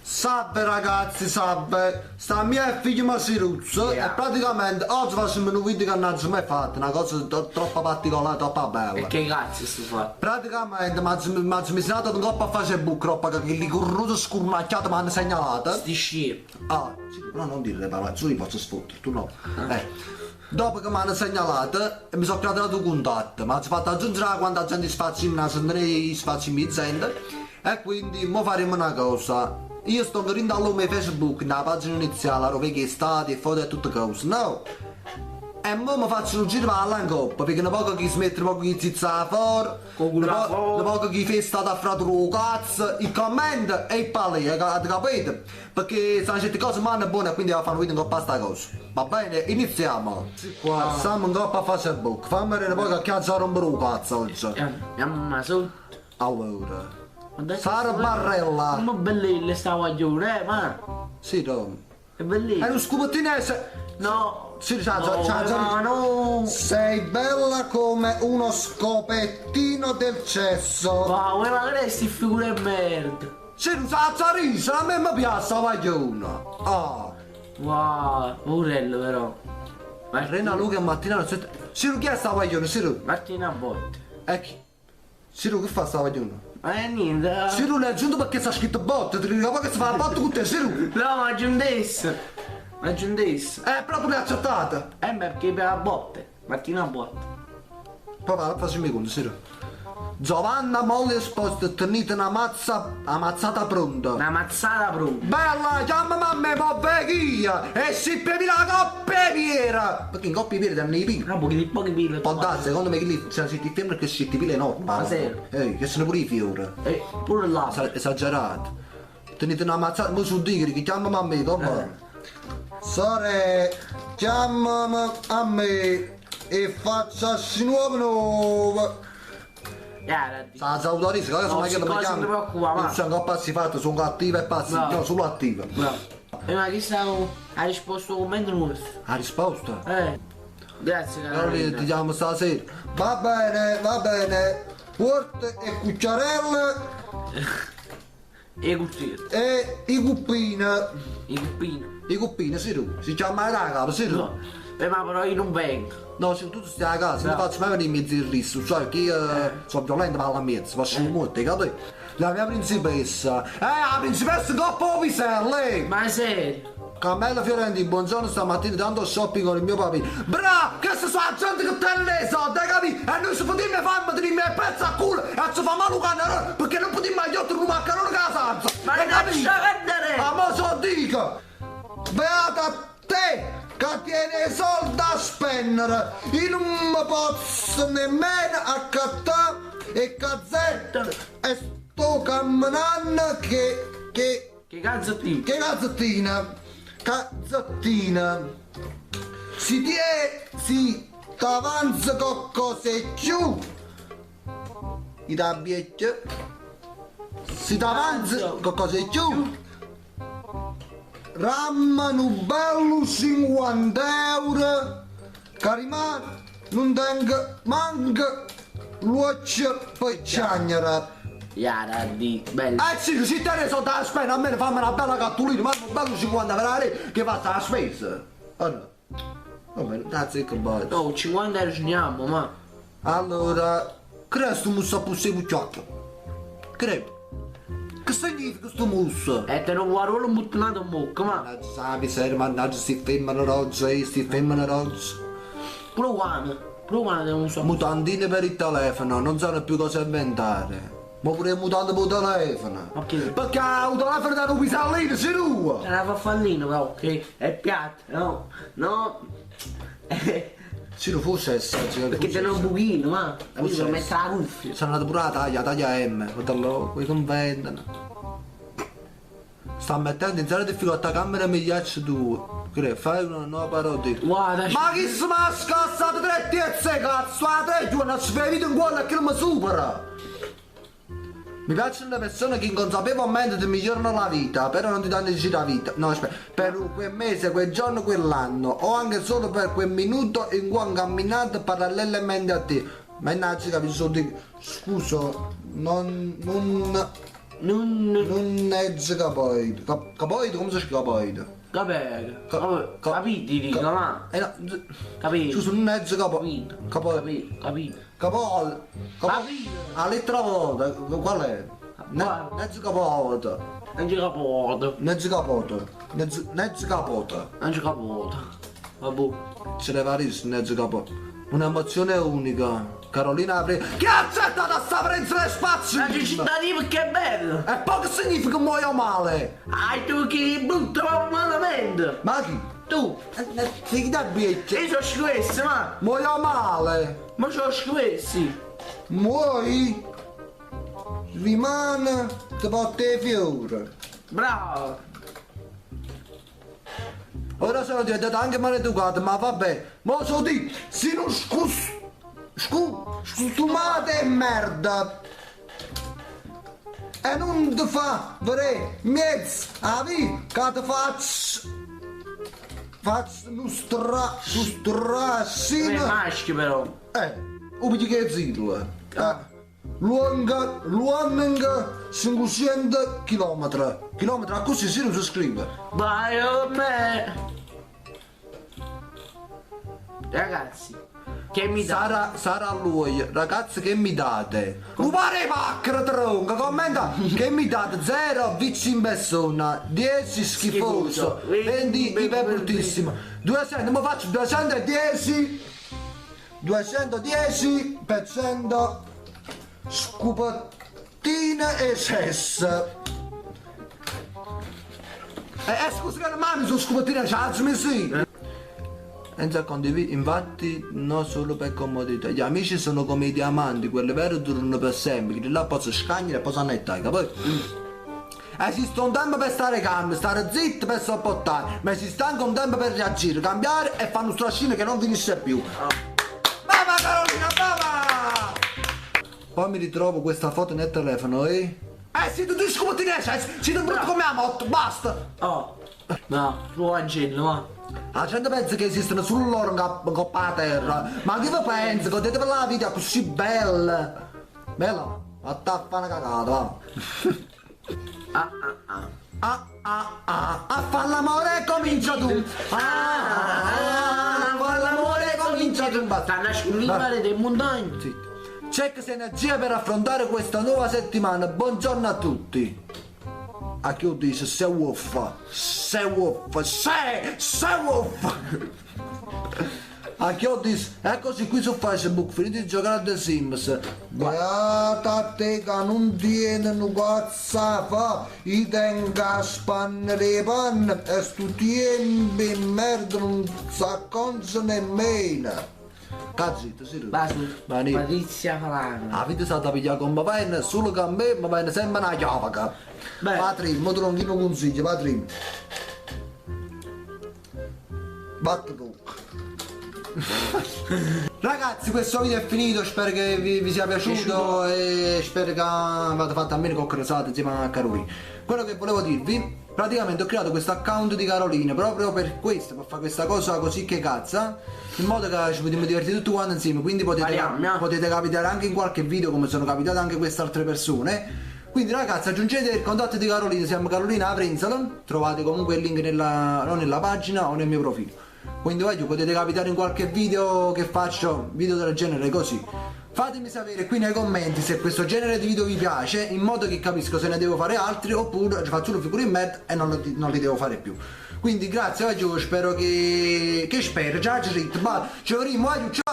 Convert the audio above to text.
Salve ragazzi, salve! Sta mia è figliema Siruzzo e praticamente oggi facciamo nu video che non aggio mai fatto, una cosa troppo particolare, troppo bella. E che cazzo è stu fatto? Praticamente m'aggio miso n'ata 'ncoppa a Facebook, roba che chilli curnuti scurnacchiati m'hanno segnalato. Sti sciem. Ah, sì, però non dire le parole, solo io posso sfottere, tu no. Eh. Dopo che m'hanno segnalato e mi so creato n'ato contatto, m'aggio fatto aggiungere 'a quanta gente sfaccimma, 'na centena 'e sfaccimma 'e gente e quindi mo faremo 'na cosa, io stongo dint' 'a l'home 'e Facebook, dint' 'a pagina iniziale, arò veco 'e stati, 'e foto e tutte cose, no? E mo me faccio nu giro p' 'a llà 'ncoppa, veco nu poco chi se mette nu poco chi zizza 'a fora, nu poco chi festa a frato d' 'o cazzo, 'e comment e 'e palea, avete capito? Perché stanno certe cose m'hanno buono e quindi a fa nu video 'ncoppa a sta cosa. Va bene? Iniziamo! Qua stamm 'ncoppa a Facebook. Famm vedè nu poco a chi aggia rompere 'o cazzo oggi. Jamm sott. Allora. Sara Barrella. Comm bellilla sta guagliona, eh, ma. Sì, Rom. È bellilla. È nu scupettino 'e se. No. Sì, c'ha già, c'ha già. Ma no. Sei bella come uno scopettino del cesso. Ma ma che è sti figure 'e merda? Si nun s'alza a rise, a me me piace 'sta guagliona. Ah. Uà, purella però. Rena Luca Martina non sente. Siru chi è sta guagliona? Siru. Martina Botte. E chi? Siru che fa sta guagliona? Ma è niente. Siru l'hai aggiunto perché sta scritto botte, ti ricordi che si fa la botta con te, Siru? No, ma aggiuntesse. Ma aggiuntesse. Però tu l'hai accettata. Eh, ma perché per la botte. Martina Botte. Papà, facimmo 'e cunte, sera. Giovanna Molly Esposito, tenite na mazza, 'a mazzata pronta. Na mazzata pronta. Bella, chiammame a me, mo veco io! E si pila 'a coppa 'e piere! Perché 'ncoppa 'e piere teneno 'e pile. No, pochi, pochi pile. Può darsi, secondo me chilli sono siti femmene che siti pile enormi. Ma serio? Ehi, che sono pure i fiori. Eh, pure là. Esagerato. Tenite na mazzata, mo so dico che chiammame a me, come? Sore, chiammame a me e faccio ascì nuovo nuovo. Sa autorizza, cosa No, ma che sti mi cose chiami? non ti preoccupare, ma- Io sono passi fatto, sono cattivo e passi, No. no, solo attivo. Bravo. E ma chi sta ha risposto al commento nostro? Ha risposto? Eh. Grazie Allora Carolina. ti chiamo stasera. Va bene, va bene. Porte e cucciarelle E cucchiere. e i cuppini. I cuppini. I cuppini, sì tu. Si chiama raga, sì tu. No. Eh, ma però io non vengo. No, se tu stai a casa, No. non faccio mai venire in mezzo il rischio, sai che io sono violento ma alla mezzo, faccio un molto, hai capito? La mia principessa. La principessa coppa piselle! Ma è serio? Carmelo Fiorentini, buongiorno stamattina tanto shopping con il mio papà. Bra, questa sono la gente che te le soldi, hai capito? E noi se potremmo farmi tenere il pezzo a culo e ci fa male un canarone perché non potremmo agliottere un maccherone con la salsa. Ma Hai non capito? scendere! Ma mo so dico! Beata a te che tiene i soldi da spendere! Io non mi posso nemmeno accattare e cazzette e sto camminando che. che. Che calzettino? che calzettina! Calzettina! Si tie. si t'avanza qualcosa e più! I tabietti! Si t'avanza qualcosa e più! Ramma un bello 50 euro che rimane non tengo manco l'occhio per ciagnere. Yara di bello. Eh sì, se te ne sono da spesa, a me fammi una bella cartolina, ma un bello 50 per che faccia la spesa. Oh no. Vabbè, dai, che bello. No, 50 euro ci andiamo, ma. Allora, credo sto musso a pussè cucciacchio. Credo. Che significa sto musso? E te non guardo un buttonato in bocca, ma. Mannaggia, sa miseria, mannaggia, sti femmine oggi, sti femmine oggi. Pure quando? Pure quando non so. Mutandine per il telefono, non sanno più cosa inventare. Ma pure mutande per il telefono. Ma che? Perché il telefono da un pisallino, si ruba! C'è una farfallina però, che è piatta, no? No. Sì, lo forse è sì, Perché c'è un buchino, ma. Capito? Forse è- Mettere la cuffia. Sono andato pure la taglia, taglia M, guarda qui convendono. Sta mettendo in seria difficoltà camera migliaccio 2. Credo, fai una nuova parodia. Guarda, Ma chi si mi ha scassato tre terze cazzo? A tre giorni ci fai vita in quello che non mi supera! Mi piacciono le persone che inconsapevolmente ti migliorano la vita, però non ti danno il giro a vita. No, aspetta, per quel mese, quel giorno, quell'anno, o anche solo per quel minuto in cui hanno camminato parallelamente a te. Mannaggia, capisco, dico, scusa, non, non, Nun. Nun è capito. Capito? Come si scrive capito? Capito. Capito, dico, ma. Eh no. Capito. Scusa, non è capito. Capito. Capito. Capito. Capito. Capito. La lettera vuota, qual è? Mezzo capote. Non c'è capote. Mezzo capote. Mezzo capote. Non c'è capote. Vabbè. Ce ne va mezzo capote. Un'emozione unica. Carolina apre. Chi ha accettato sta prensa del spazio? Ma ci cittadino perché è bello! E poi che significa muoio male? Hai tu che brutto ma malamente! Ma chi? Tu! Ti da biecchia! Io sono questo, ma! Muoio male! Ma sono questi! Muoi? Rimane, ti porta i fiori! Bravo! Ora sono diventato anche maleducato, ma vabbè! Ma so di, se non scus... Scustumate e merda! E non ti fa vedere mezzo a vi che ti faccio faccio un strascino. È maschio però. Un che zitto. Lunga, lunga 500 km. Chilometri, così si non si scrive. Vai a me. Ragazzi, che mi date? Sarà lui, ragazzi, che mi date? Rubare macchina tronca, commenta che mi date 0 vici in persona, 10 schifoso, 20 iper bruttissimo, 200, ma faccio 210, 210% scupattine e sesso. Scusa che mani sono scupattine, c'è sì. Enza condivide, infatti, non solo per comodità. Gli amici sono come i diamanti, quelli veri durano per sempre, quelli là possono scagnare e possono annettare, capito? Esiste un tempo per stare calmi, stare zitto per sopportare, ma esiste anche un tempo per reagire, cambiare e fare un strascino che non finisce più. Mamma Carolina, mamma! Poi mi ritrovo questa foto nel telefono e... Siete tutti scoperti, siete brutti come la moto, basta! Oh, no, tu Angelo, ma... La gente pensa che esistono solo loro in coppa a terra, ma chi vi pensa? Godete per la vita così bella! Bella? Ma t'ha una cagata, va! Ah ah ah! Ah ah ah! A far l'amore comincia tu! Ah ah ah! Far l'amore comincia tu! Sta nascondendo delle montagne! Zitto! Check se energia per affrontare questa nuova settimana. Buongiorno a tutti! A chi dice se uffa, se uffa, se uffa. A chi dice, eccoci qui su Facebook, finite di giocare a The Sims. Beata a te che non tiene un cazzo fa, i tenga a spannere le panne e sto tempo in merda non s'acconza nemmeno. Cazzo, sì. Patrizia Falana. La vita è stata pigliata con me, solo che a me mi viene sempre una chiavaca. Patri, mo te lo un consiglio, Patri. Batte tu. Ragazzi, questo video è finito, spero che vi sia piaciuto e spero che abbiate fatto almeno qualche risata insieme a Carolina. Quello che volevo dirvi, praticamente ho creato questo account di Carolina proprio per questo, per fare questa cosa così che cazza, in modo che ci potremmo divertire tutti quanti insieme, quindi potete capitare anche in qualche video come sono capitate anche queste altre persone. Quindi ragazzi, aggiungete il contatto di Carolina, siamo Carolina Aprenzola, trovate comunque il link nella, o nella pagina o nel mio profilo. Quindi voglio, potete capitare in qualche video che faccio, video del genere così. Fatemi sapere qui nei commenti se questo genere di video vi piace, in modo che capisco se ne devo fare altri oppure ci faccio una figura in merda e non li devo fare più. Quindi grazie, voglio, spero che spero, ciao, ci vediamo, ciao!